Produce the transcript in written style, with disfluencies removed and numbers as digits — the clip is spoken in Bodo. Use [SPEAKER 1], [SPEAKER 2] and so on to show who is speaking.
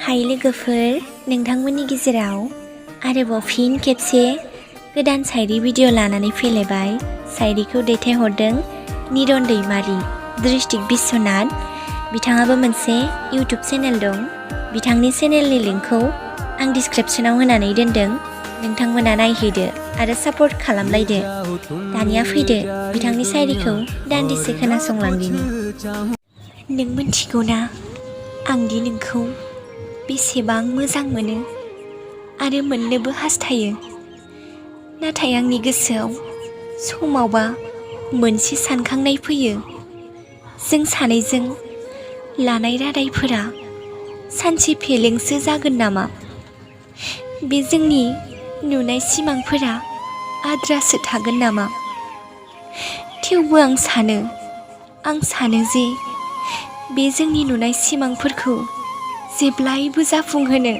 [SPEAKER 1] हाय लोगोफोर, नोंथांमोननि गेजेराव आरोबाव फिन खेबसे गोदान शायरी भिडिअ लानानै फैलायबाय। शायरीखौ दैथायहरदों निरन दैमारि, डिस्ट्रिक्ट बिश्वनाथ। बिथाङाबो मोनसे इउटुब चेनेल दं। बिथांनि चेनेलनि लिंकखौ आं डिसक्रिप्शनाव होनानै दोनदों। नोंथांमोना नायहैदो आरो सापर्ट खालामलायदो। दानिया फैदो बिथांनि शायरीखौ दान्दिसे खोनासंलांदिनि। नों मिन्थिगौ ना आं दि नोंखौ बेसेबां मोजां मोनो आरो मोननोबो हास्थायो, नाथाय आंनि गोसोआव समावबा मोनसे सानखांनाय फैयो। जों सानैजों लानाय रादायफोरा सानसे फेलेंसो जागोन नामा? बे जोंनि नुनाय सिमांफोरा आद्रासो थागोन नामा? थेवबो आं सानो जे बे जोंनि नुनाय सिमांफोरखौ जेब्लायबो जाफुंहोनो